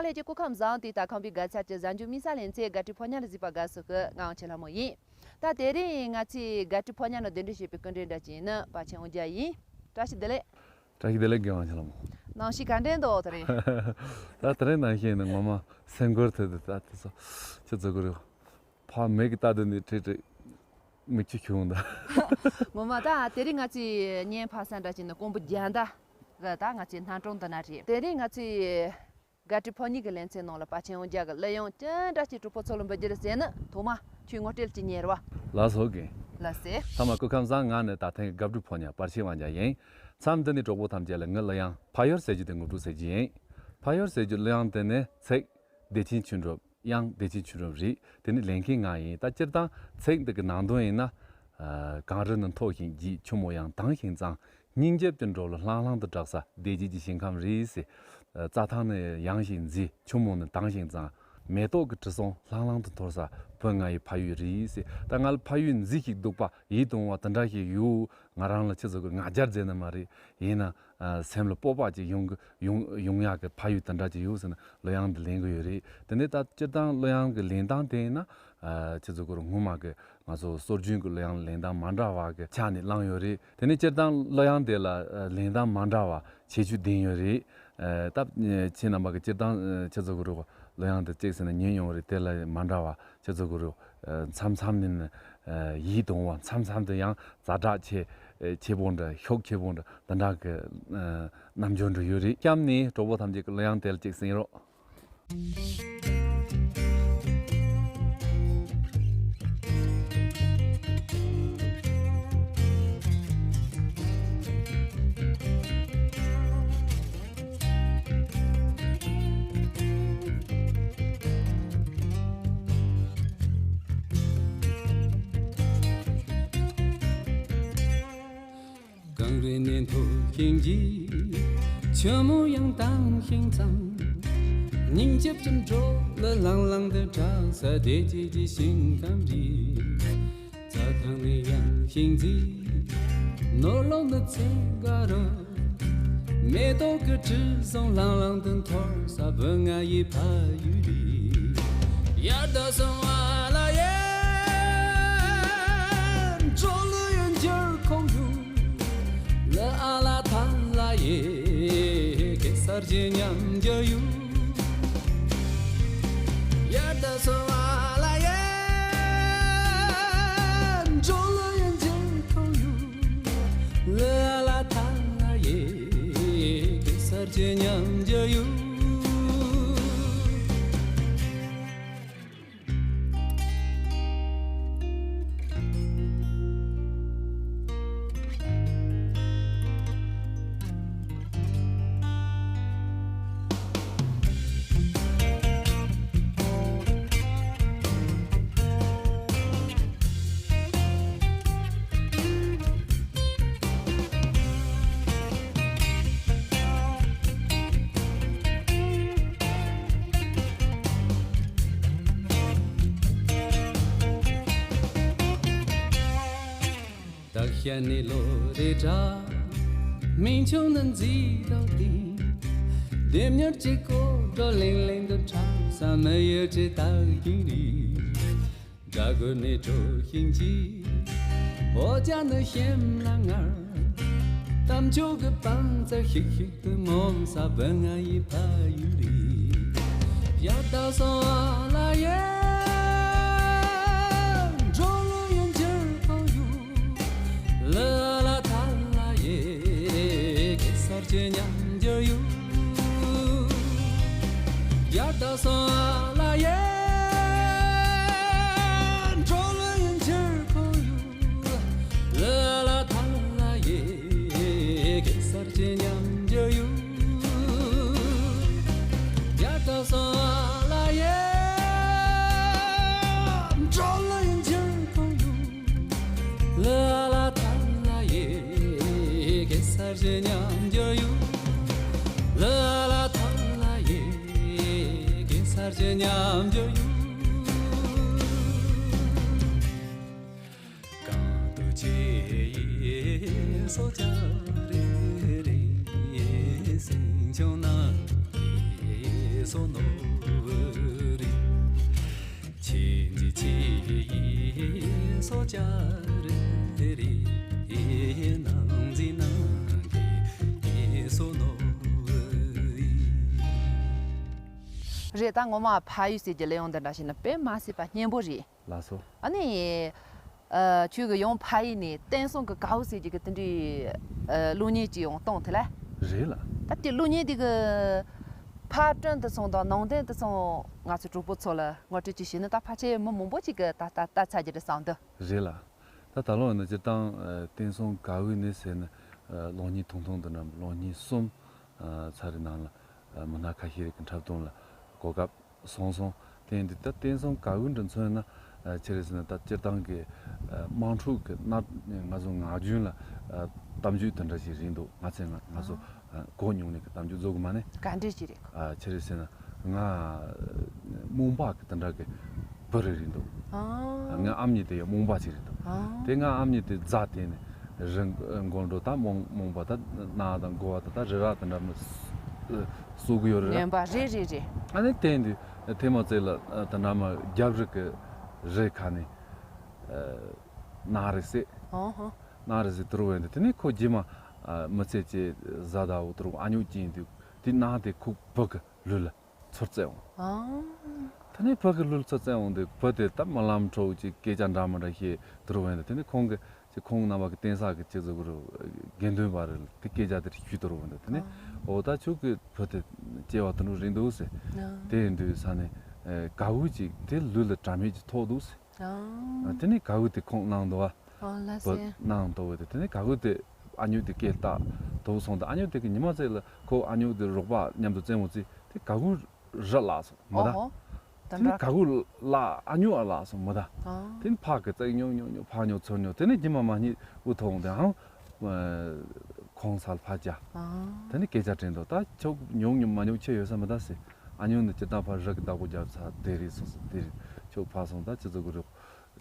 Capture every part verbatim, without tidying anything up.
ལས་ཀྱི་སྐུ་ཁམས་བཟང་། དེ་ལྟ་ཁམས་པའི་དགའ་ཚལ་གྱི་གཟའ་མཇུག་མི་ས་ལེན་ཚེ་དགའ་སྤྲོའི་ཕོ་ཉ་ལ་གཟིགས་པ་དགའ་བསུ་ཞུ། ང་དབང་ཆེན་ལྷ་མོ་ཡིན། ད་དེ་རིང་ང་ཚོས་དགའ་སྤྲོའི་ཕོ་ཉ་ནང་གདན་འདྲེན་བྱེད་པའི་སྐུ་མགྲོན་འདྲ་ཅིག་ནི་པ་ཆེན་དབང་རྒྱལ་ཡིན། བཀྲ་ཤིས་བདེ་ལེགས། བཀྲ་ཤིས་བདེ་ལེགས། དགེ་བ་ཆེན་ལྷ་མོ། གནམ་གཤིས་ག་འདྲ་འདུག་དེ་རིང་། ད་དེ་རིང་གནམ་གཤིས་ནི་ངོ་མ་སེམས་འགུལ་ཐེབས་ཏེ། ད་དེ་ཚོ་ཁྱི་ཚོ་གུ་རུ་ཕ་མེད་ཀྱི་ལྟ་དུས་ནི་ཁྲིག་ཁྲིག་མིག་ཆུ་ཁྱུང་འདུག་ངོ་མ་ད་དེ་རིང་ང་ཚོའི་གཉེན་ཕ་ས་འདྲ་ཅིག་ནི་ཀོང་པོ་རྒྱ་མདའ་གི་ད་ང་ཚོའི་སྣ་དྲོང་དུ་ན་རེད། དེ་རིང་ང་ཚོའི་དགའ་སྤྲོའི་ཕོ་ཉ་གི་ལེ་ཚན་ནང་ལ་པ་ཆེན་དབང་རྒྱལ་གི་གླུ་དབྱངས་ཅི་འདྲ་ཅིག་གྲོགས་པོ་ཚོ་ལ་འབུལ་རྒྱུ་རེད་ཟེར་ནི་ཐོག་མ་ཁྱོད་ངོ་སྤྲོད་ཅིག་གཉེར་བ། ལགས་སོ་གི། ལགས་སེ། ཚང་མ་སྐུ་ཁམས་བཟང་། ང་ནི་ད་ཐེངས་དགའ་སྤྲོའི་ཕོ་ཉ་པ་ཆེན་དབང་རྒྱལ་ཡིན། མཚམས་འདི་ནས་གྲོགས་པོ་ཐམས་ཅད་ལ་ངའི་གླུ་དབྱངས་ཕ་ཡུལ་ཟེར་རྒྱུ་དེ་ངོ་སྤྲོད་ཟེར་གྱི་ཡིན། ཕ་ཡུལ་ཟེར་རྒྱུ་གླུ་དབྱངས་དེ་ནི་ཚིག་བདེ་ཆེན་ཆོས་འགྲུབ། དབྱངས་བདེ་ཆེན་ཆོས་འགྲུབ་རེད། དེ་ནི་ལེན་མཁན་ང་ཡིན། ད་སྤྱིར་བཏང་ཚིག་འདི་གི་ནང་དོན་ཡིན་ན། ཨ། གངས་རི་ནི་མཐོ་ཞིང་རྒྱས། ཆུ་མོ་ཡང་དྭངས་ཤིང་གཙང་། སྙིང་རྗེ་བཅུ་འགྲོ་ལ་ལྷང་ལྷང་དུ་གྲགས་ས་བདེ་སྐྱིད་ཀྱི་ཞིང་ཁམས་རེད་ཟེར། ཨ། རྩྭ་ཐང་ནི་ཡངས་ཤིང་མཛེས། ཆུ་མོ་ནི་དྭངས་ཤིང་གཙང་། མེ་ཏོག་གི་དྲི་བསུང་ལྷང་ལྷང་དུ་འཐོར་ས་བོད་ང་ཡི་ཕ་ཡུལ་རེད་ཟེར། ད་ང་ལ་ཕ་ཡུལ་མཛེས་ཤིང་སྡུག་པ་ཡིད་དུ་འོང་བ་དེ་འདྲ་ཞིག་ཡོད། ང་རང་ལ་ཁྱེད་ཚོ་གི་ང་རྒྱལ་མཛད་ནི་མ་རེད། ཡིན་ན། ཨ། སེམས་ལ་སྤོབས་པ་ཅིག་ཡོང་གི་ཡོང་ཡོང་ཡག་གི་ཕ་ཡུལ་དེ་འདྲ་ཅིག་ཡོད་ཟེར་ན་གླུ་དབྱངས་འདི་ལེན་གི་ཡོད་རེད། དེ་ནས་ད་སྤྱིར་བཏང་གླུ་དབྱངས་ཀྱི་ལེན་སྟངས་དེ་ཡིན་ན། ཨ། ཁྱེད་ཚོ་གུ་རུ་སྔོན་མ་གི་ང་ཚོ་སྲོལ་རྒྱུན་གྱི་གླུ་དབྱངས་ལེན་སྟངས་མ་འདྲ་བ་གི་ཆ་ནས་བླངས་ཡོད་རེད། དེ་ནས་སྤྱིར་བཏང་གླུ་དབྱངས་དེ་ལ་ལེན་སྟངས་མ་འདྲ་བ་ཁྱད་ཆོས་ལྡན་ཡོད་རེད། ཨ། ད་ཁྱེད་རྣམ་པ་གི་སྤྱིར་བཏང་ཁྱེད་ཚོ་གུ་རུ་གླུ་དབྱངས་དེ་གཅིག་ཟེར་ན་ཉན་ཡོང་རེད། དེ་ལ་མ་འདྲ་བ་ཁྱེད་ཚོ་གུ་རུ། ཨ། མཚམས་མཚམས་ནས་ནི། ཨ། ཡིད་དུ་འོང་བ། མཚམས་མཚམས་དུ་ཡང་ཛ་དྲག་ཆེ་ཆེ་པོ་འདྲ། ཤུགས་ཆེ་པོ་འདྲ། འདི་འདྲ་གི། ཨ། རྣམ་འགྱུར་འདྲ་ཡོད་རེད། གཤམ་ནས་གྲོགས་པོ་ཐམས་ཅད་ཀྱི་གླུ་དབྱངས་དེ་ལ་གཅིག་གསན་རོགས། གངས་རི་ནས་མཐོ་ཞིང་རྒྱས། ཆུ་མོ་ཡང་དྭངས་ཤིང་གཙང་། སྙིང་རྗེ་བཅུ་འགྲོ་ལ་ལྷང་ལྷང་དུ་གྲགས་ས་བདེ་སྐྱིད་ཀྱི་ཞིང་ཁམས་རེད། རྩྭ་ཐང་ནི་ཡངས་ཤིང་མཛེས། ནོར་ལུག་ནི་ཚེ་ག་རུ། མེ་ཏོག་གི་དྲི་བསུང་ལྷང་ལྷང་དུ་འཐོར་ས་བོད་ང་ཡི་ཕ་ཡུལ་རེད། ཡར་ད་སོང་ཨ་ལ་ཡེ། འགྲོ་ལུ་ཡོད་འགྱུར་ཁོང་ཡུལ། ལ་ཨ་ལ་ཐ་ལ་ཡེ། གེ་སར་གྱི་ཉམས་འགྱུར་ཡུལ། ཡར་ད་སོང་ཨ་ལ་ཡེ། འགྲོ་ལུ་ཡོད་འགྱུར་ཁོང་ཡུལ། ལ་ཨ་ལ་ཐ་ལ་ཡེ། གེ་སར་གྱི་ཉམས་འགྱུར་ཡུལ། དག་ཤ་ནི་ལོ་རེ་དྲག་མིང་ཆུང་ནི་མཛེས་དང་ལྡན། ལྡེམ་མྱུར་གྱི་སྐོར་བྲོ་ལིང་ལིང་དུ་འཁྲབ་ས་མི་ཡུལ་གྱི་དག་ཡིག་རེད། སྒྲ་གོ་ནས་དྲོ་ཞིང་སྐྱིད། འོ་ཇ་ནི་ཞིམ་ལ་མངར། གཏམ་ཆོས་ཀྱི་བང་རྩལ་ཤིག་ཤིག་ཏུ་ངོམ་ས་བོད་ང་ཡི་ཕ་ཡུལ་རེད། ཡར་ད་སོང་ཨ་ལ་ཡེ། འགྲོ་ལུ་ཡོད་འགྱུར་ཁོང་ཡུལ། ལ་ཨ་ལ་ཐ་ལ་ཡེ། གེ་སར་གྱི་ཉམས་འགྱུར་ཡུལ། ཡར་ད་སོང་ཨ་ལ་ཡེ། འགྲོ་ལུ་ཡོད་འགྱུར་ཁོང་ཡུལ། ལ་ཨ་ལ་ཐ་ལ་ཡེ། གེ་སར་གྱི་ཉམས་འགྱུར་ཡུལ། ཡར་ད་སོང་ཨ་ལ་ཡེ། འགྲོ་ལུ་ཡོད་འགྱུར་ཁོང་ཡུལ། ལ་ཨ་ལ་ཐ་ལ་ཡེ། གེ་སར་གྱི་ཉམས་འགྱུར་ཡུལ། ལ་ཨ་ལ་ཐ་ལ་ཡེ། གེ་སར་གྱི་ཉམས་འགྱུར་ཡུལ། གང་དུ་ཆེ་ཡི་སོ་ཅག་རེ་རེ་སེང་ཆུང་ན་ཡི་ རེད། ད་ངོ་མ་ཕ་ཡུལ་ཟེར་གྱི་གླུ་དབྱངས་འདི་འདྲ་ཞིག་ནི་དཔེ་མ་སྲིད་པ་སྙན་པོ་རེད། ལགས་སོ། ཨ་ནི། ཨ། ཁྱོད་ཀྱིས་ཡང་ཕ་ཡུལ་ནས་བསྟན་སྲུང་གི་དཀའ་བོ་ཟེར་གྱི་གི་དེ་འདྲའི་ཨ་གླུ་བརྙན་ཅིག་ཡང་བཏང་དེ་ལ། རེད་ལ། ད་དེ་གླུ་བརྙན་དེ་གི་ཕར་སྐྲུན་དུ་སོང་དང་ནང་དོན་དུ་སོང་ང་ཚོའི་གྲོགས་པོ་ཚོ་ལ་ངོ་སྤྲོད་ཅིག་བྱས་ན་ད་ཕལ་ཆེར་མི་མང་པོ་ཅིག་གིས་ད་ལྟ་ལྟ་ཚར་གྱི་རེད་བསམ་འདུག་རེད་ལ། ད་ད་ལོ་ནི་སྤྱིར་བཏང་ཨ་བསྟན་སྲུང་ག་བོ་ནས་ཟེར་ན་ཨ་གློག་བརྙན་ཐུང་ཐུང་འདི་འདྲ་གློག་བརྙན་གསུམ་ཨ་ཚར་རེ་ནང་ལ་ཨ་མི་སྣ་ཁ་ཤས་རིགས་ཀྱི་འཁྲབ་སྟོན་ལ་གོ་སྐབས་སོང་སོང་། དེ་ཡིན་དུས་ད་བསྟན་སྲུང་ག་བོ་འདྲ་མཚོན་ན་ཨ་ཆི་རེད་ཟེར་ན་ད་སྤྱིར་བཏང་གི་ཨ་དམངས་ཁྲོད་ཀྱི་ན་ང་ཚོ་ངག་རྒྱུན་ལ་ཨ་གཏམ་རྒྱུད་དེ་འདྲ་ཞིག་རེད་འདུག་ང་ཚོས་ང་ང་ཚོ་ཨ་གོ་མྱོང་ནས་ཀྱི་གཏམ་རྒྱུད་བཟོ་གི་མ་ནི། ག་འདྲ་ཞིག་རེད། ཨ་ཆི་རེད་ཟེར་ན་ང་རྨོངས་པ་གི་དེ་འདྲ་གི་བུ་རེ་རེད་འདུག་ཨ། ང་ཨ་མྱེས་དེ་ཡང་རྨོངས་པ་ཅིག་རེད་འདུག་ཨ། དེ་ང་ཨ་མྱེས་དེ་རྫ་དེ་ནས་རི་མགོ་འགྲོ་ད་རྨོངས་རྨོངས་པ་ད་ན་དང་མགོ་བ་ད་ད་རི་ར་དེ་འདྲ་མི་གསོ་གི་ཡོད་རེད། ངན་པ་རེད་རེད་རེད། ཨ་ནི་དེ་འདི་ཐེངས་མ་ཚེ་ལ་དེ་འདྲ་མ་རྒྱབ་རི་གི་རི་ཁ་ནས་ནག་རི་སེ། ཨོ་ཧོ། ནག་རི་སེ་དུར་བས་འདི་དེ་ནས་ཁོ་རྗེས་མ་མི་ཚེ་ཅེ་བཟའ་ཟླ་བོ་དུར་བ་ཨ་ཉོ་ཅིན་འདུག་དེ་ནག་དེ་ཁུག་བུ་གི་ལུས་ལ་ཚུར་བཙལ་འོང་། ཨང་། དེ་ནས་བུ་གི་ལུས་ཚུར་བཙལ་འོང་དུས་བུ་དེ་ད་རྨི་ལམ་འཁྲུག་ཅིག་སྐད་ཆ་འདྲ་མི་འདྲ་བཤད་དུར་བས་འདི་དེ་ནས་ཁོང་གི་ཅིག་ཁོང་རྣམ་པ་གི་བསྟན་ས་གི་ཅིག་ཟུག་རུ་དགེ་འདུན་པ་རེད་དེ་སྐད་ཆ་དེ་ཞུས་དུར་བས་འདི་དེ་ནས་ཨོ་ད་ཁྱོད་ཀྱི་བུ་དེ་སྐྱེ་བ་དུ་འགྲོ་རིང་འདུག་ཟེར། དེ་ཡིན་དུས་ས་ནས་དགའ་བོ་ཅིག་དེ་ལུས་ལ་དྲ་མེད་ཅིག་ཐོགས་འདུག་ཟེར། ཨང་། དེ་ནས་དགའ་བོ་དེ་ཁོང་གནང་འདུག་བ། ཨང་། ལ་བུ་སེ། གནང་འདུག་བ་དེ་དེ་ནས་དགའ་བོ་དེ་ཨ་ཉོ་དེ་སྐད་བཏགས་འདུག་སོང་དུས་ཨ་ཉོ་དེ་གི་ཉི་མ་ཚེ་ལ་ཁོ་ཨ་ཉོ་དེ་རོགས་པ་མཉམ་དུ་བཙལ་མོ་ཚེ་དེ་དགའ་བོ་ར་ལགས་སོང་མ་ད། ཨོ་ཧོ། དེ་ནས་དགའ་བོ་ལ་ཨ་ཉོ་ཨ་ལགས་སོང་མ་ད། ཨང་། དེ་ནས་ཕག་གི་རྩེག་ཉོ་ཉོ་ཉོ་ཕག་ཉོ་ཚུར་ཉོ་དེ་ནས་ཉི་མ་མ་གཉིས་འུ་ཐོག་འོང་དེ་ཨང་། ཁོང་སལ་ཕ་ཅག་ཨང་། དེ་ནས་སྐད་ཆ་དྲན་དོ་ད་ཁྱོད་ཉོ་ཉོ་མ་ཉོ་ཆེ་ཡོད་ས་མ་ད་ཟེར། ཨ་ཉོ་ནི་སྤྱིར་བཏང་ཕ་རི་གི་བདག་པོ་རྒྱབ་ཚ་དེ་རེད་སོང་ཟེར་དེ་རེད་ཁྱོད་ཕ་སོང་ད་ཅི་ཟེར་དགོས་རེད།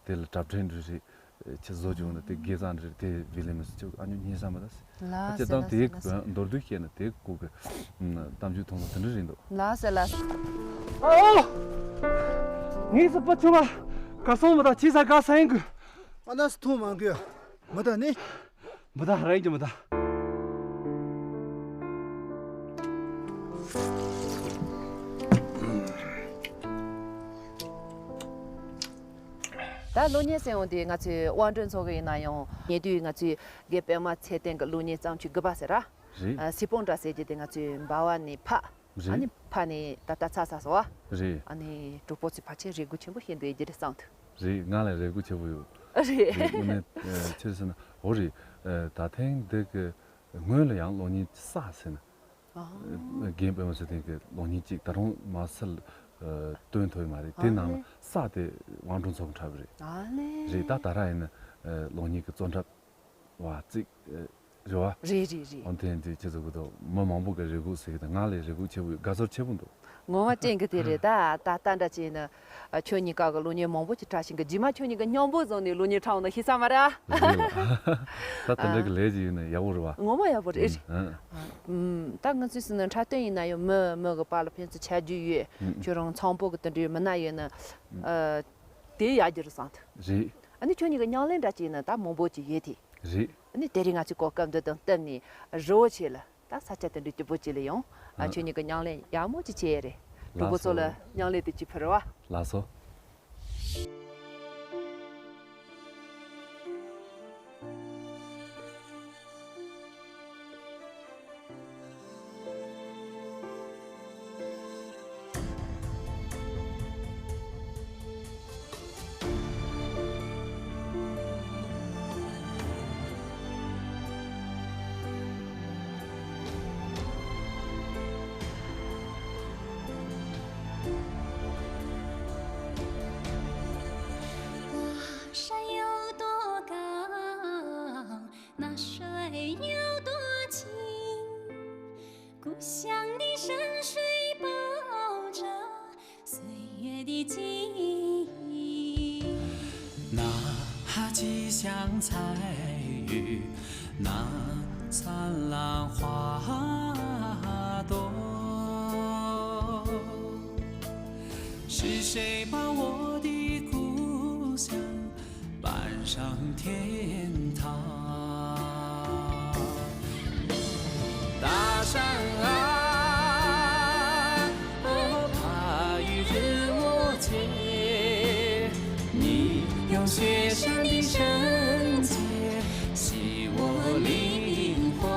དེ་ལ་གྲབས་ཕྲེང་འདྲ་རེད། ཁྱི་བཟོ་བྱུང་ན་དེ་དགེ་རྩ་འདྲ་རེད་དེ་བི་ལི་མི་སི་ཁྱོད་ཨ་ཉོ་ཉན་ས་མ་ད་ཟེར། ལ་ཨ་སྤྱིར་སེ་བཏང་ལ་དེ་སེ་ལ་སེ། མདོར་བསྡུས་བཤད་ན་དེ་གོ་གི་གཏམ་རྒྱུད་ཐུང་ཐུང་དེ་འདྲ་རེད་འདུག་ལ་སེ་ལ་སེ། ཨོ། ངས་སུ་པ་ཆུ་བ་ག་སོང་མ་ད་ཆི་ས་ག་ས་ཡིན་གི། ཨ་ན་སུ་ཐུང་མང་གི་མ་ད་ནི། མི་ད་ར་ཡིན་གྱི་མི་ད། ད་གློག་བརྙན་ཟེར་ཡོང་དུས་ང་ཚོའི་དབང་སྒྲོན་ཚོ་གི་ཡིན་ན་ཡང་ཉེ་དུས་ང་ཚོའི་དགེ་སྤེལ་མ་ཚེ་བརྟན་གྱི་གློག་བརྙན་བརྩམས་ཆོས་དགུ་པ་ཟེར་ར། རེད། ཨ། སི་པོང་འདྲ་ཟེར་གྱི་དེ་ང་ཚོའི་འབའ་བ་ནས་ཕ། རེད། ཨ་ནི་ཕ་ནས་ད་ལྟ་ཚར་ཚར་སོང་བ། རེད། ཨ་ནི་གྲོགས་པོ་ཚོས་ཕལ་ཆེར་རེ་སྒུག་ཆེན་པོ་བྱེད་འདོད་ཀྱི་རེད་བསམ་འདུག་རེད། ང་ལ་རེ་སྒུག་ཆེན་པོ་ཡོད། རེད། རེད། དངོས་གནས་ཨ་ཆི་ཟེར་ན་འོ་རེད། ཨ་ད་ཐེངས་འདི་གི་སྔོན་ལ་ཡང་གློག་བརྙན་ས་ཟེར་ན། ཨ། རྒན་པད་མ་ཚེ་བརྟན་གྱི་གློག་བརྙན་གཅིག་ད་རུང་མ་སལ་ཨ་སྟོན་ཐུབ་ཡོད་མ་རེད། དེ་ཨ་ནང་ལ་ལེ། ས་དེ་དབང་སྒྲོན་ཚོགས་འཁྲབ་རེད། ཨ་ལེ། རེད། ད་ད་ར་ཡིན་ན་ཨ་གློག་བརྙན་གྱི་རྩོམ་འཁྲབ་བ་གཅིག་ཨ་རེད་བ། རེད་རེད་རེད། འོན་ཏེ་འདི་ཁྱེད་ཚོ་གི་དོ་མི་མང་པོ་གི་རེ་སྒུག་ཟེར་གི་དང་ང་ལས་རེ་སྒུག་ཆེ་པོ་ཡོད། དགའ་ཚོར་ཆེ་པོ་འདུག་ངོ་མ་དྲན་གི་དེ་རེད་ད། ད་ལྟ་འདྲ་བྱས་ན་ཨ་ཁྱོད་གཉིས་ཀ་གི་གློག་བརྙན་མང་པོ་ཅིག་འཁྲབ་བཞིན་གི་རྗེས་མ་ཁྱོད་གཉིས་ཀ་མཉམ་པོ་བཟུང་ནས་གློག་བརྙན་འཁྲབ་ན་ཤེས་ས་མ་རེད། རེད་ལ། ད་དེ་འདྲ་གི་ལས་ཅིག་ཡོད་ན་ཡག་པོ་རེད་བ། ངོ་མ་ཡག་པོ་རེད། ཨ། ཨ། ཨུམ། ད་ང་ཚོའི་སི་ནི་འཁྲབ་སྟོན་ཡིན་ན་ཡང་མི་མི་གི་བར་ལ་ཕན་ཚུན་ཆ་རྒྱུས་ཡོད། ཨུམ། ཁྱོད་རང་ཚང་པོ་གི་དེ་འདྲའི་མི་སྣ་ཡོད་ན། ཨུམ། ཨ། དེ་ཡག་རྒྱུ་རེད་བསམ་ཐུབ། རེད། ཨ་ནི་ཁྱོད་གཉིས་ཀྱི་མཉམ་ལས་འདྲ་ཅིག་ཡིན་ན་ད་མང་པོ་ཅིག་ཡོད་དེ། རེད། ཨ་ནི་དེ་རིང་ང་ཚོས་གོ་སྐབས་འདི་དང་བསྟུན་ནས་རི་བོ་ཆེ་ལ་ད་ས་ཆ་དེ་འདྲའི་སྐྱིད་པོ་ཅིག་ལ་ཡོང་། ཨ། ཨ། ཁྱོད་གཉིས་ཀྱི་མཉམ་ལས་ཡག་མོ་ཅིག་བྱས་ཡོད་རེད། གྲོགས་པོ་ཚོ་ལ་ལགས་སོ། མཉམ་ལས་དེ་ཅིག་ཕུལ་རོགས། ལགས་སོ། 是谁把我的故乡搬上天堂？大山啊，哦，怕雨日无解，你用雪山的圣洁洗我灵魂。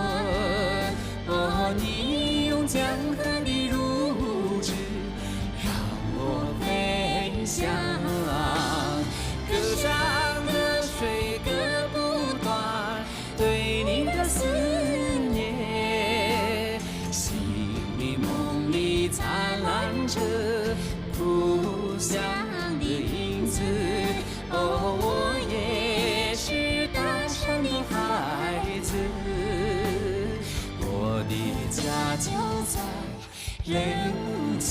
哦，你用江河的乳汁让我飞翔。歌唱歌水歌不断，对你的思念，醒你梦里灿烂着故乡的影子。哦，我也是大山的孩子，我的家就在热情。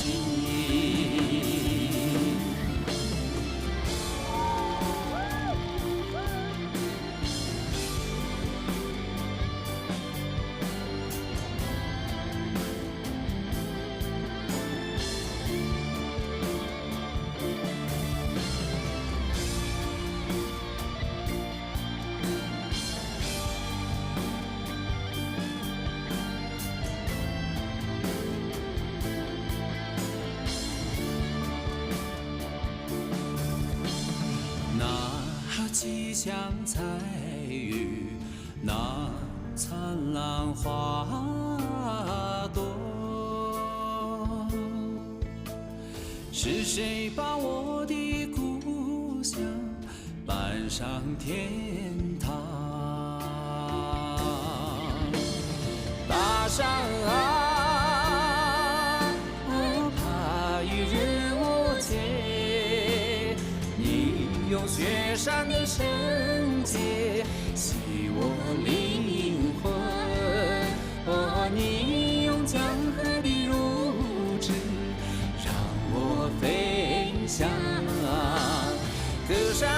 那吉祥彩云，那灿烂花朵，是谁把我的故乡搬上天堂？大山啊，哦，怕雨日无解，你用雪山的圣洁洗我灵魂。哦，你用江河的乳汁让我飞翔。歌山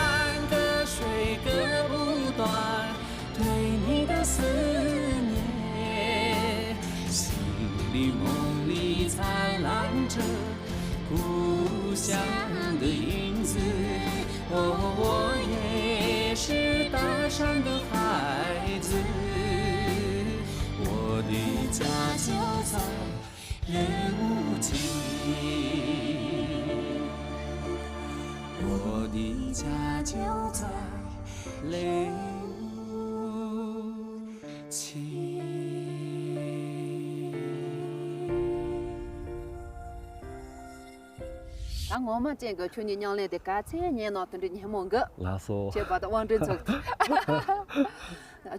歌水歌不断，对你的思念，醒里梦里灿烂着故乡的影子。哦，我也是大山的孩子，我的家就在热情，我的家就在热情。 ད་ངོ་མ་ཅན་གྱི་ཁྱོད་ཉིད་མྱང་ལེན་དེ་ག་ཚད་ཉན་ནོ་དེ་འདྲའི་ཉན་མོ་འགི། ལགས་སོ། ཁྱེད་པ་དང་དབང་འདྲེན་ཚོགས།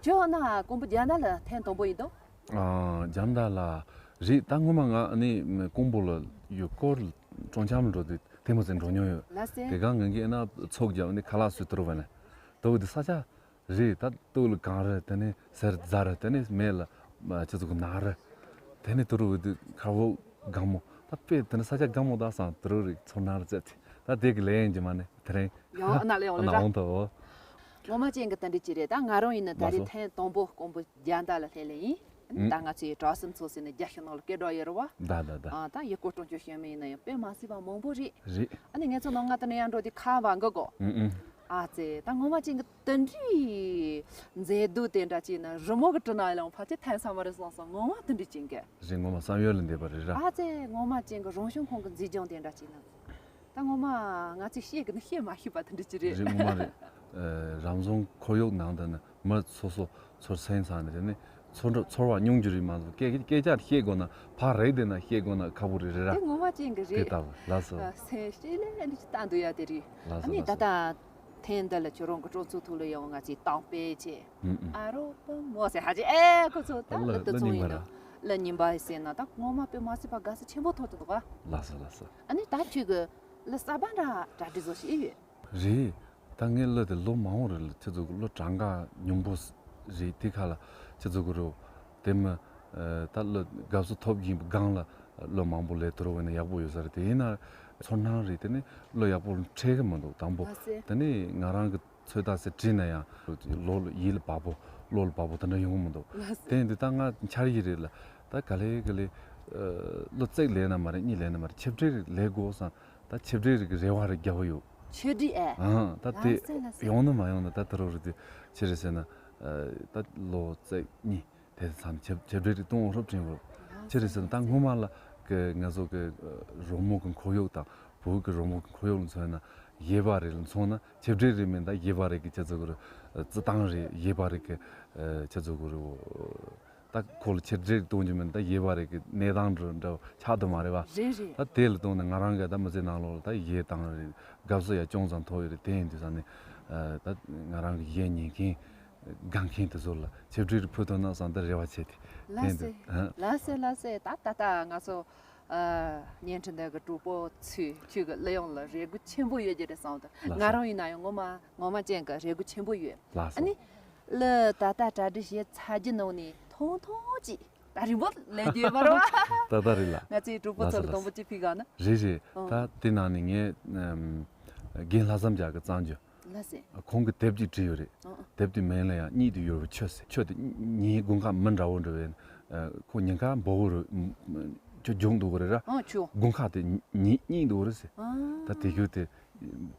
ཁྱོད་ན་ཀོང་པོ་རྒྱ་ནག་ལ་ཐེངས་དང་པོ་ཡིན་དོ། ཨ། རྒྱ་ནག་ལ་རེད། ད་ངོ་མ་ང་ནི་ཀོང་པོ་ལ་ཡོད་སྐོར་ཀྲོང་ཁྱམ་འགྲོ་དུས་ཐེངས་མ་ཟིན་འགྲོ་མྱོང་ཡོད། ལགས་སེ། དེ་ག་ངང་གིས་ན་ཚོགས་རྒྱབ་ནི་ཁ་ལག་སུས་དུར་བ་ནི་དོ་དེ་ས་ཆ་རེད། ད་སྟོད་ལ་གངས་རི། དེ་ནས་ཟེར་རྫ་རི། དེ་ནས་སྨད་ལ་ཁྱེད་ཚོ་གི་ནགས་རི། དེ་ནས་དུ་རུ་འོད་དུ་ཁ་བོ་སྒང་མོ། ད་དཔེ་དེ་ནས་ས་ཆ་སྒང་མོ་ད་སང་དུ་རུ་རིག་ཚོར་སྣང་རུ་བཙལ་ཏེ། ད་དེ་གི་ལས་ཡིན་གྱི་མ་ནི་དེ་རིང་ཡང་ཨ་ན་ལས་འོང་ལ་ན་ར་འོང་ཐོ། ངོ་མ་ཅན་གི་ད་འདྲི་ཅི་རེད། ད་ང་རང་ཡིན་ན་ད་རེས་ལགས་སོ། ཐེངས་དང་པོ་ཀོང་པོ་རྒྱ་མདའ་ལ་སླེབས་ལེ་ཡིན། ཨུ། ད་ང་ཚོའི་གྲོགས་གསུམ་ཚོ་ཟེར་ནས་རྒྱ་ཤི་ནང་ལ་སྐད་སྒྲོག་ཡོད་རེད་བ། ད་ད་ད། ཨ། ད་ཡི་གོ་སྤྲོ་འཆོལ་ཤེས་མི་ཡིན་ན་ཡང་དཔེ་མ་སྲིད་པ་མང་པོ་རེད། རེད། ཨ་ནི་ངེད་ཚོ་ནང་ང་དེ་ནས་ཡང་འགྲོ་དུས་ཁ་བ་འགི་གོ། ཨུ་ཨུ། ཨ་ཙེ། ད་ངོ་མ་ཅན་གི་དེ་འདྲའི་མཛེས་སྡུག་དེ་འདྲ་ཅིག་ནི་རི་མོ་གི་བྲིས་ན་ཡང་ཕལ་ཆེར་ཐོན་ས་མ་རེད་བསམ་སོང་། ངོ་མ་དེ་འདྲ་ཅན་གི། རེད། ངོ་མ་བསམ་ཡུལ་ལས་འདས་པ་རེད་ར། ཨ་ཙེ། ངོ་མ་ཅན་གི་རང་བྱུང་ཁོང་གི་མཛེས་ལྗོངས་དེ་འདྲ་ཅིག་ནི། ད་ངོ་མ་ང་ཚོས་བཤད་གི་ནི་བཤད་མ་ཤེས་པ་དེ་འདྲ་ཅིག་རེད། རེད། ངོ་མ་རེད། ཨ། རང་བྱུང་ཁོར་ཡུག་ནང་དུ་ནི་མི་སོ་སོ་ཚོར་སེམས་ཚང་ནས་དེ་ནི་ཚོར་འདྲ་ཚོར་བ་མྱོང་རྒྱུ་རེད་མ་གཏོགས་སྐད་སྐད་ཆ་བཤད་དགོས་ན་ཕར་རེད། དེ་ན་བཤད་དགོས་ན་ཁག་པོ་རེད་རེད་ར། དེ་ངོ་མ་ཅན་གི་རེད། དེ་ལྟ་བུ། ལགས་སོ། ཨ། སེམས་ཤེས་ལས་འདི་ཅི་ལྟ་འདུག་ཡ་དེ་རེད། ལགས་ཨ་སོ། ནི་ལགས་ད་སོ། ད་ཐེངས་འདི་ལ་ཁྱོད་རང་གི་གྲོང་ཚོ་ཐུག་ལ་ཡང་ང་ཚོས་དང་པེ་ཆེ། ཨུ་ཨུ། ཨ་རོ་པ་མོ་ཟེར་ཧ་ཅེ། ཨེ་ཁོ་ཚོ་ད་ལ་ལ་ལ་ཏི་ཙོང་ཡིན་ན་ལ་ཉིན་པ་ཟེར་ན་ད་ངོ་མ་དཔེ་མ་སྲིད་པ་དགའ་ས་ཆེན་པོ་ཐོག་ཏུ་འདུག་ག། ལགས་སོ་ལགས་སོ། ཨ་ནི་ད་ཁྱོད་གི་ལ་གསར་པ་འདྲ་གྲ་སྒྲིག་བཟོ་ཞིག་ཡོད། རེད། ད་ངའི་གླུ་དེ་ལོ་མང་བོ་རེད་ལ། ཁྱེད་ཚོ་གི་གླུ་གྲངས་ཀ་སྙོམས་པོ་རེད། དེ་ཁ་ལ་ཁྱེད་ཚོ་གི་རོ་དེ་མི་ད་གླུ་དགའ་བསུ་ཐོབ་ཀྱིན་པའི་སྒང་ལ་གླུ་མང་པོ་ལས་དོར་བས་ན་ཡག་པོ་ཡོད་ས་རེད། དེ་ཡིན་ན་ཚོར་སྣང་རེད། དེ་ནི་གླུ་ཡག་པོ་འཁྲིད་གི་མི་འདུག་དང་པོ། ལགས་སེ། དེ་ནི་ང་རང་གི་ཚོད་ལྟ་ཟེར་བྲིས་ན་ཡང་ལོ་ལ་ཡིད་ལ་བབ་པོ་བློ་ལ་བབ་པོ་དེ་འདྲ་ཡོང་གི་མི་འདུག། ལགས་སེ། དེ་འདི་ད་ང་འཆར་གཞི་རེད་ལ། ད་ག་ལེ་ག་ལེ་གླུ་གཅིག་ལས་ན་མ་རེད། གཉིས་ལས་ན་མ་རེད། ཆིག་སྒྲིལ་ལས་དགོས་བསམ། ད་ཆིབས་བསྒྲིགས་རིགས་ཀྱི་རེ་བ་རེ་རྒྱབ་ཡོད། ཆིབས་བསྒྲིགས་ཨེ། ཨང་། ད་དེ་ལགས་སེ་ལགས་སེ། ཡོང་ནི་མ་ཡོང་ནི་ད་དེ་རོགས་རེད་དེ། ཆི་རེད་ཟེར་ན། ད་ལོ་ཙེ་གཉིས་དེ་ཙམ་ཆིབས་ཆིབས་བསྒྲིགས་རིགས་གཏོང་རོགས་དྲན་བོ། ཆི་རེད་ཟེར་ན་ད་སྔོན་མ་ལ་གི་ང་ཚོ་གི་རོལ་མོ་གི་ཁོར་ཡུག་དང་བོད་ཀྱི་རོལ་མོ་གི་ཁོར་ཡུག་ལ་མཚོན་ན། ཡས་པ་རེ་ལ་མཚོན་ན་ཆིབས་བསྒྲིགས་རེ་མིན། ད་ཡས་པ་རེ་གི་ཆི་ཟེར་གི་རེད། རྩི་སྟངས་རེ་ཡས་པ་རེ་གི་ཆི་ཟེར་གི་རེད། ད་ཁོ་ལ་ཆིབས་བསྒྲིགས་གཏོང་རྒྱུ་མིན། ད་ཡས་པ་རེ་གི་གནས་སྟངས་འདྲ་འདྲ་ཆགས་དུ་མ་རེད་བ། རེད་རེད། ད་དེ་ལ་བལྟས་ནས་ང་རང་གི་ད་མི་ཚེ་ནང་ལོགས་ལ་ད་ཡས་བཏང་རེད། དགའ་བསུ་ཡང་ཅུང་ཙམ་ཐོབ་ཡོད་རེད། དེ་ཡིན་དུས་ཙང་ནས་ད་ང་རང་གི་ཡས་ཉན་མཁན་དགའ་མཁན་དེ་ཚོ་ལ་ཆིབས་བསྒྲིགས་ཕུལ་ཐུབ་ན་བསམ་ད་རེ་བ་བྱས་ཏེ། དེ་ལགས་ཡིན་སེ། དུས། ལགས་སེ་ལགས་སེ། ད་ད་ལྟ་ང་ཚོ་བརྙན་འཕྲིན་འདི་གི་གྲོགས་པོ་ཚོས་ཁྱོད་ཀྱི་གླུ་དབྱངས་ལ་རེ་སྒུག་ཆེན་པོ་ཡོད་ཀྱི་རེད་བསམ་འདུག་ལགས་སོ། ང་རང་ཡིན་ན་ཡང་ངོ་མ་ངོ་མ་ཅན་གྱི་རེ་སྒུག་ཆེན་པོ་ཡོད། ལགས་སོ། ཨ་ནི་གླུ་ད་ལྟ་གྲ་སྒྲིག་བྱས་ཚར་རྒྱུ་ནང་ནས་ཐུང་ཐུང་ཅིག་ད་རིང་པོ་ལེན་རྒྱུ་ཡོད་མ་རེད་བ། ད་ལྟ་རེད་ལ། ང་ཚོའི་གྲོགས་པོ་ཚོ་ལ་ལགས་སོ། དང་པོ་ཅིག་ཕུལ་ག་ན། རེད་རེད། ཨོ། ད་དེ་ནང་ནས་ངས་ཨམ། རྒན་ལྷག་བསམ་རྒྱལ་གྱི་བརྩམས་རྒྱུ། ལགས་སེ། ཁོང་གིས་དེབ་ཅིག་བྲིས་ཡོད་རེད། ཨོ། དེབ་དེའི་མིང་ལ་ཡང་གཉིད་དུ་ཡུར་བའི་ཆོས་ཟེར། ཆོས་དེ་ཉིད་དགོན་ཁག་མི་འདྲ་བོ་འདྲ་བའི། ཁོ་ཉེན་ཁ་འབོ་བོ་རུ་ཁྱོད་སྦྱོང་འདུག་གི་རེད་ར། ཨོ་ཆུ། དགོན་ཁག་དེ་ཉིད་གཉིད་འདུག་གི་རེད་ཟེར། ཨ། ད་དེ་རྒྱུ་དེ་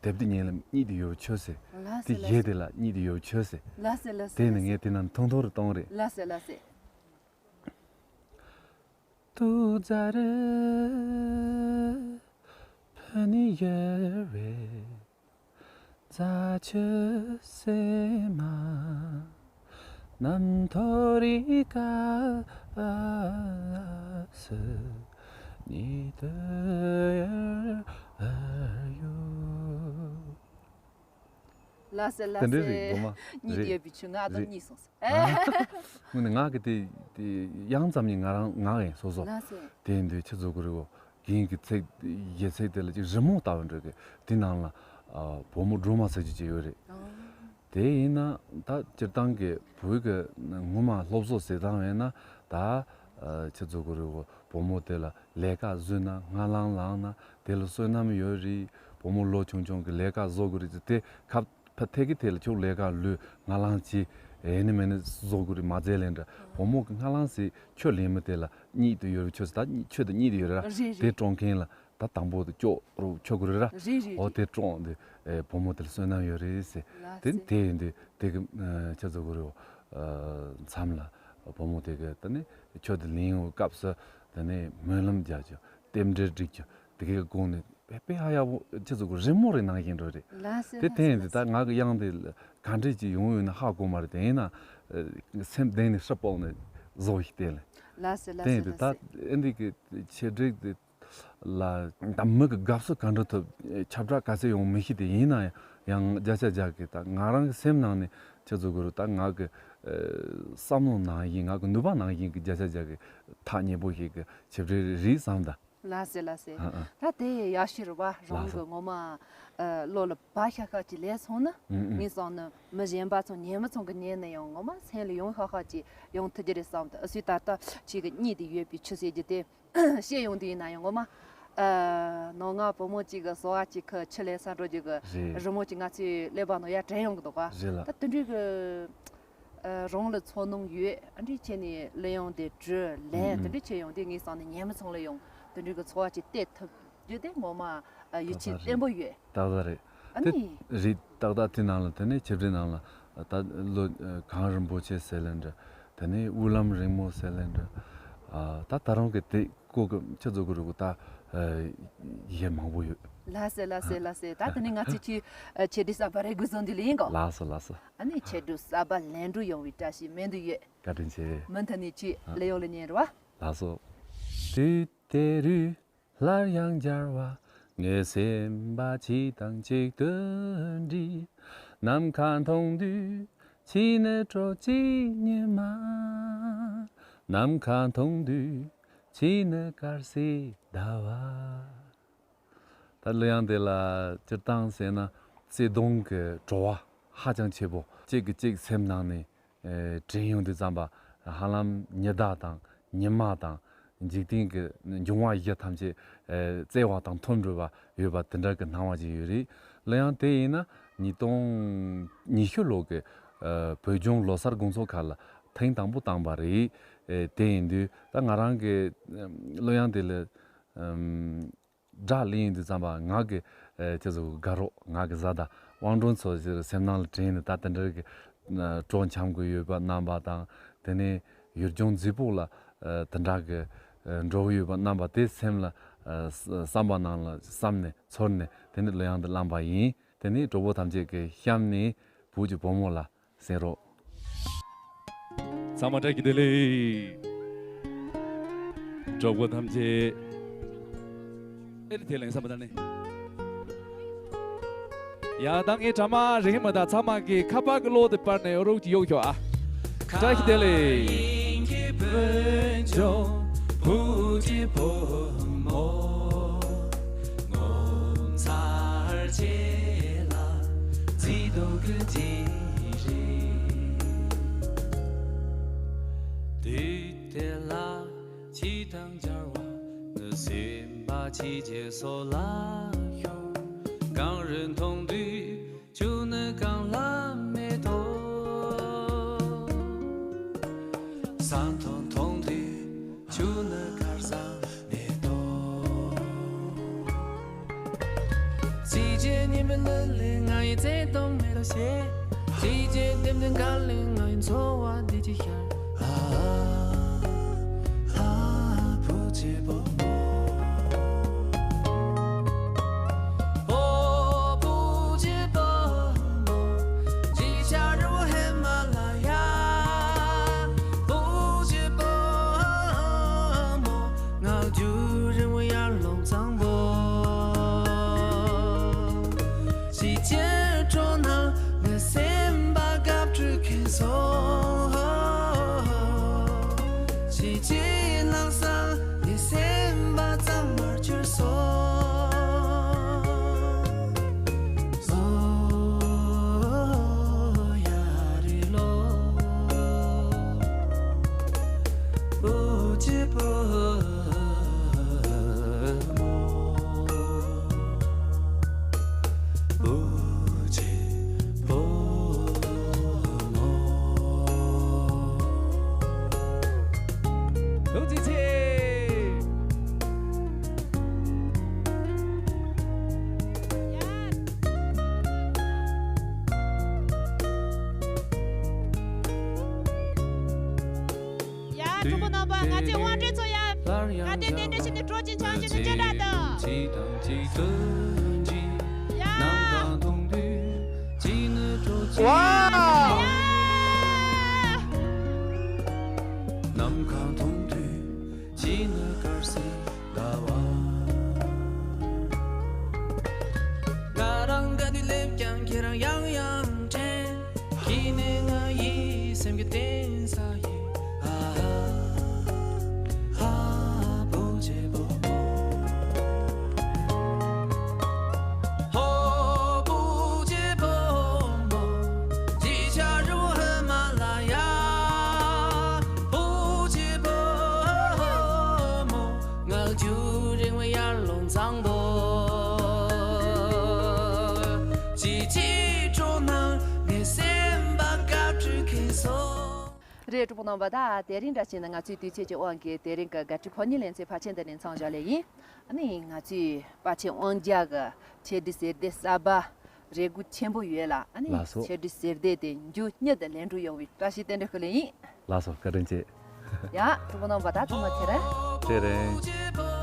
དེབ་དེ་ཉིད་ལ་གཉིད་དུ་ཡུར་བའི་ཆོས་ཟེར། ལགས་སེ། དེ་ལགས་སེ། གཞས་དེ་ལ་གཉིད་དུ་ཡུར་བའི་ཆོས་ཟེར། ལགས་སེ་ལགས་སེ། དེ་ནི་ལགས་སེ། ངས་དེ་ནང་ཐུང་ཐུང་རུ་གཏོང་རེད། ལགས་སེ་ལགས་སེ། ཏུ་ཛ་རི་ཕུ་ནི་ཡེར་བེ་ཛ་ཆུ་སེ་མ་ནམ་ཐོ་རི་ཀ་བ་སི་ནི་ཏུ་ཡར་ཡུ། ལགས་སེ་ལགས་སེ། དེ་འདྲ་རེད་དགོངས་མ། གཉིད་རེད། ཡོད་པའི་ཆུ་ང་དང་རེད། གཉིད་སོང་ཟེར། ཨ། དངོས་གནས་ངག་གི་དེ་དེ་དབྱངས་ཙམ་ཡིན། ང་རང་ངག་ཡིན་སོ་སོ། ལགས་སེ། དེ་ཡིན་དུས་ཆི་བཟོ་དགོས་རེད་གོ། རྒན་གྱི་ཚིག་གཞས་ཚིག་དེ་ལ་ཅིག་རི་མོ་ལྟ་བུ་འདྲ་གི་དེ་ནང་ལ་ཨ་བུ་མོ་སྒྲོལ་མ་ཟེར་རྒྱུ་ཅིག་ཡོད་རེད། ཨ། དེ་ཡིན་ན་ད་སྤྱིར་བཏང་གི་བོད་ཀྱི་སྔོན་མ་སློབ་གསོ་ཟེར་སྟངས་ཡིན་ན་ད་ཨ་ཆི་བཟོ་དགོས་རེད་གོ། བུ་མོ་དེ་ལ་ལས་ཀ་བཟོས་ན་སྔ་ལངས་ལངས་ན་དེ་ལ་བསོད་ནམས་ཡོད་རེད། བུ་མོ་ལོ་ཆུང་ཆུང་གི་ལས་ཀ་བཟོ་དགོས་རེད་ཟེར། དེ་ཁ་ཕ་ཐད་ཀི་ཐད་ལ་ཁྱོད་ལས་ཀ་ལུས་སྔ་ལངས་བྱེད། ཨེ་ནི་མེ་ནི་བཟོ་དགོས་རེད་མ་རྩེ་ལེན་འདྲ། བུ་མོ་གི་སྔ་ལངས་སེ་ཁྱོད་ལེན་མི་དེ་ལ་གཉིད་དུ་ཡོད་རེད། ཁྱོད་ད་ཁྱོད་དུ་གཉིད་དུ་ཡོད་རེད་ར། རེད་རེད། དེ་སྤྲོ་མཁན་ལ་ད་དང་པོ་དུ་སྐྱོ་རུ་ཆོག་དགོས་རེད་ར། རེད་རེད་ཨོ་རེད། དེ་སྤྲོ་འདི་ཨེ་བུ་མོ་དེ་ལ་བསོད་ནམས་ཡོད་རེད་ཟེར། ལགས་དེ་སེ། དེ་ཡིན་དུས་དེ་གི་ཨ་ཆ་ཚོ་གུ་རུ་ཨ་མཚམས་ལ་བུ་མོ་དེ་གི་ད་ནི་ཁྱོད་དུ་ལེན་ཡོང་སྐབས་སུ་ད་ནི་སྨོན་ལམ་རྒྱག་རྒྱུ་རྟེན་འབྲེལ་སྒྲིག་རྒྱུ་དེ་གི་དགོངས་ནས། དཔེ་ཧ་ཡག་པོ་ཁྱེད་ཚོ་གི་རི་མོ་རེ་ནང་བཞིན་འགྲོ་རེད། ལགས་སེ་དེ་ལྟས་ཡིན་དུས་ད་ལགས་སེ། ང་གི་དབྱངས་དེ་ག་འདྲས་ཅིག་ཡོང་ཡོད་ན་ཧ་གོ་མ་རེད། དེ་ཡིན་ན་སེམས་གཏིང་ནས་ཧྲི་སྤོག་ནས་བཟོ་ཞིག་བལྟས་ལེ། ལགས་སེ་ལགས་དེ་ཡིན་སེ་དུས་ལགས་ད་སེ། ཨེ་འདི་གི་ཆེད་སྒྲིག་དེ་ལ་ད་མི་གི་དགའ་བསུ་ག་འདྲ་ཐོབ། ཁྱབ་བསྒྲགས་ག་ཚད་ཡོང་མི་ཤེས། དེ་ཡིན་ན་ཡང་བརྒྱ་ཆ་བརྒྱ་གི་ད་ང་རང་གི་སེམས་ནང་ནས་ཁྱེད་ཚོ་གི་རུ་ད་ང་གི་བསམ་བློ་ནང་བཞིན་ང་གི་ནུས་པ་ནང་བཞིན་གི་བརྒྱ་ཆ་བརྒྱ་གི་ཐག་ཉེ་པོ་ཞིག་གི་ཆེད་སྒྲིག་རེད་བསམ་ད། ལགས་སེ་ལགས་སེ། ཨ་ཨ། ད་དེ་ཡག་ཤོས་རེད་བ། རང་ལགས་སོ། གི་ངོ་མ་ཨ་བློ་ལ་བབ་ཤག་ཤག་ཅིག་ལས་སོང་ན། ཨུ་ཨུ། ངས་བསམ་ན་མི་གཞན་པ་ཚོ་ཉན་མི་ཚང་གི་ཉན་ན་ཡང་ངོ་མ་སེམས་ལ་ཡོང་ཤག་ཤག་ཅིག་ཡོང་ཐུབ་ཀྱི་རེད་བསམ་ད། ཨ་སུས་ད་ལྟ་ཁྱེད་ཀྱི་གཉིད་དེ་ཡོད་པའི་ཆུ་ཟེར་རྒྱུ་དེ་བཤད་ཡོང་དུས་ཡིན་ན་ཡང་ངོ་མ་ཨ་ནང་ང་བུ་མོ་གཅིག་གི་ཟོ་བ་གཅིག་གི་ཆུ་ལེན་ས་འགྲོ་རྒྱུ་གི་རེད། རི་མོ་གཅིག་ང་ཚོའི་ཀླད་པ་ནང་ཡར་དྲན་ཡོང་གི་འདུག་ག་རེད་ལ། ད་དེ་འདྲའི་གི་ཨ་རང་ལ་ཚོར་སྣང་ཡོད། ཨ་འདྲི་བྱས་ནས་གླུ་དབྱངས་དེ་བྲིས་ལེན། ཨུ་ཨུ། དེ་འདྲི་བྱས་ཡོང་དུས་ངས་བསམ་ནས་ཉན་མི་ཚང་ལ་ཡང་དེ་འདྲི་གི་ཚོར་བ་ཅིག་སྟེར་ཐུབ་རྒྱུ་དེ་ངོ་མ་ཨ་ཡིད་ཆེས་བརྟན་པོ་ཡོད། ཏག་ཏག་རེད། ཨ་དེ་ནི་རེད། ཏག་ཏག་དེ་ནང་ལ་དེ་ནས་ཆེད་སྒྲིག་ནང་ལ་ད་ལོ་གངས་རིན་པོ་ཆེ་ཟེར་ལེན་འདྲ། དེ་ནས་དབུ་ལམ་རིང་མོ་ཟེར་ལེན་འདྲ། ཨ་ད་ད་རང་གི་དེ་ཀོ་གི་ཁྱེད་ཚོ་གི་རུ་གི་ད་ཨ་གཞས་མང་པོ་ཡོད། ལགས་སེ་ལགས་སེ་ལགས་སེ། ད་དེ་ནས་ང་ཚོས་ཁྱོད་ཨ་ཆེད་སྒྲིག་གསར་པ་རེ་དགོས་བཟོ་འདི་ལ་ཡིན་གོ། ལགས་སོ་ལགས་སོ། ཨ་ནི་ཆེད་སྒྲིག་གསར་པ་ལེན་འགྲོ་ཡོང་བའི་བཀྲ་ཤིས་སྨོན་འདུན་ཡོད། བཀའ་དྲིན་ཆེ། མུ་མཐུད་ནས་ཁྱོད་ཨ་གླུ་དབྱངས་ལ་ཉན་རེད་བ། ལགས་སོ། དུས་དེ་རུ་སླར་ཡང་མཇལ་བ། ངའི་སེམས་པ་ཁྱེད་དང་གཅིག་ཏུ་འདྲིས། ནམ་མཁའ་མཐོང་དུས་ཁྱེད་ནི་སྤྲོ་སྐྱིད་ཉི་མ། ནམ་མཁའ་མཐོང་དུས་ཁྱེད་ནི་དཀར་གསལ་ཟླ་བ། ད་གླུ་དབྱངས་དེ་ལ་སྤྱིར་བཏང་ཟེར་ན་བརྩེ་དུང་གི་བྲོ་བ་ཧ་ཅང་ཆེ་པོ། གཅིག་གིས་གཅིག་སེམས་ནང་ནས་ཨེ་དྲན་ཡོང་དུས་ཙམ་པ་ཧ་ལམ་ཉི་ཟླ་དང་ཉི་མ་དང་འཇིག་རྟེན་གྱི་འབྱུང་བ་བཞི་ཐམས་ཅད་ཨེ་བརྩེ་བ་དང་མཐུན་འགྲོ་བ་ཡོད་པ་དེ་འདྲ་གི་སྣང་བ་ཅིག་ཡོད་རེད། གླུ་དབྱངས་དེ་ཡིན་ན་ཉིས་སྟོང་ཉི་ཤུ་ལོ་གི་ཨེ་བོད་ལྗོངས་ལོ་གསར་དགོང་ཚོགས་ཁག་ལ་ཐེངས་དང་པོ་བཏང་པ་རེད། ཨེ་དེ་ཡིན་དུས་ད་ང་རང་གི་ཨེམ་གླུ་དབྱངས་དེ་ལ་ཨེམ། སྒྲ་གླེང་ཡོང་དུས་ཙམ་པ་ང་གི་ཨ་ཁྱེད་ཚོ་དགའ་རོགས་ང་གི་བཟའ་ཟླ་དབང་སྒྲོན་ཚོ་ཟེར་སེམས་ནང་ལ་དྲན་ནས། ད་དེ་འདྲ་གི་ཨ་སྤྲོ་འཆམ་གི་ཡོད་པ་རྣམ་པ་དང་། དེ་ནས་ཡུལ་ལྗོངས་རྫིག་པོ་ལ་ཨ་དེ་འདྲ་གི་ཨ་འགྲོ་གི་ཡོད་པ་རྣམ་པ་དེ་སེམས་ལ་ཨ་བསམ་པ་ནང་ལ་བསམ་ནས་ཚོར་ནས་དེ་ནས་གླུ་དབྱངས་དེ་བླངས་པ་ཡིན། དེ་ནས་གྲོགས་པོ་ཐམས་ཅད་ཀྱི་གཤམ་ནས་བོད་ཀྱི་བུ་མོ་ལ་གསན་རོགས། ཚང་མ་བཀྲ་ཤིས་བདེ་ལེགས། གྲོགས་པོ་ཐམས་ཅད། ཨེ་རེད། དེ་ལན་བསམ་པ་ད་ནི། ཡ་ད་ངའི་གྲ་མ་རེད་མ་ད་ཚང་མ་གི་ཁ་པར་གི་གློག་དེ་པར་ནས་ཡོ་རོགས་ཀྱི་གཡུག་ཤོག་ཨ། བཀྲ་ཤིས་བདེ་ལེགས། དུས་དེ་ལ་ཁྱེད་དང་མཇལ་བ་ནི། སེམས་པ་ཁྱེད་ཀྱི་སོ་ལ་ཤོར། གངས་རི་མཐོང་དུས་ཁྱོད་ནི་གང་ལ་མེད་དོ། ས་མཐོ་མཐོང་དུས་ཁྱོད་ནི་གར་ས་མེད་དོ། ཚིག་རྗེས་ཉི་མའི་ལུས་ལས་ང་ཡི་བརྩེ་དུང་མེད་དོ་ཞེས། ཚིག་རྗེས་ལྡེམ་ལྡེམ་གར་ལེན་ང་ཡི་འཚོ་བ་འདི་ཅི་ཤར། ཨ་ཨ་བུ་གཅིག་པོ་མོ། ཨོ་བུ་གཅིག་པོ་མོ། ཅི་ཤར་རི་བོ་ཧི་མ་ལ་ཡ། བུ་གཅིག་པོ་མོ། ང་རྒྱུད་རིང་བོ་ཡར་ཀླུང་གཙང་པོ། ཅི་ཕྱིར་འགྲོ་ན་ངའི་སེམས་པ་དགའ་སྤྲོས་ཁེངས་སོང་། ཅི་ཕྱིར་ལངས་ས་ངའི་སེམས་པ་གཙང་མར་གྱུར་སོང་། ཨོ་ཡ་རི་ལོ། བུ་གཅིག་པོ་མོ། བུ་གཅིག་པོ་མོ། ཐུགས་རྗེ་ཆེ། ཡ། གྲོགས་པོ་རྣམ་པ། ང་ཚོའི་དབང་གྲོས་ཚོ་ཡ། ང་དེ་དེ་འདྲ་ཞིག་ནས་སྤྲོ་ཅིང་ཆང་ཅིང་ནས་ཅི་འདྲ་འདུག་ཡ། ཝའོ། ཡ། ང་རང་ག་དུས་སླེབས་ཀྱང་ཁྱེད་རང་ཡང་ཡང་དྲན། ཁྱེད་ནི་ང་ཡི་སེམས་ཀྱི་གཏིང་ས་ཡིན། ཨ་ཨ་བུ་གཅིག་པོ་མོ། ཧོ་བུ་གཅིག་པོ་མོ། ཅི་ཤར་རི་བོ་ཧི་མ་ལ་ཡ། བུ་གཅིག་པོ་མོ། ང་རྒྱུད་རིང་བོ་ཡར་ཀླུང་གཙང་པོ། ཅི་ཅི་འགྲོ་ན་ངའི་སེམས་པ་དགའ་སྤྲོས་ཁེངས་སོང་། རེད། གྲོགས་པོ་རྣམ་པ། ད་དེ་རིང་འདྲ་བྱས་ན་ང་ཚོའི་དུས་ཚོད་ཀྱི་དབང་གིས་དེ་རིང་གི་དགའ་སྤྲོའི་ཕོ་ཉའི་ལེ་ཚན་ཕལ་ཆེར་འདི་ནས་མཚམས་འཇོག་ལེ་ཡིན། ཨ་ནི་ང་ཚོའི་པ་ཆེན་དབང་རྒྱལ་གྱི་ཆེད་དུ་གསེར་སྡེ་གསར་པ་རེ་སྒུག་ཆེན་པོ་ཡོད་ལ། ཨ་ནི་ལགས་སོ། ཆེད་དུ་གསེར་སྡེ་དེ་མཇུག་མྱུར་དུ་ལེན་འགྲོ་ཡོང་བའི་བཀྲ་ཤིས་རྟེན་འབྲེལ་ཞུ་ལེ་ཡིན། ལགས་སོ། བཀའ་དྲིན་ཆེ། ཡ། གྲོགས་པོ་རྣམ་པ། ད་ཚང་མ་ཁྱེད་རང་། ཁྱེད་རང་།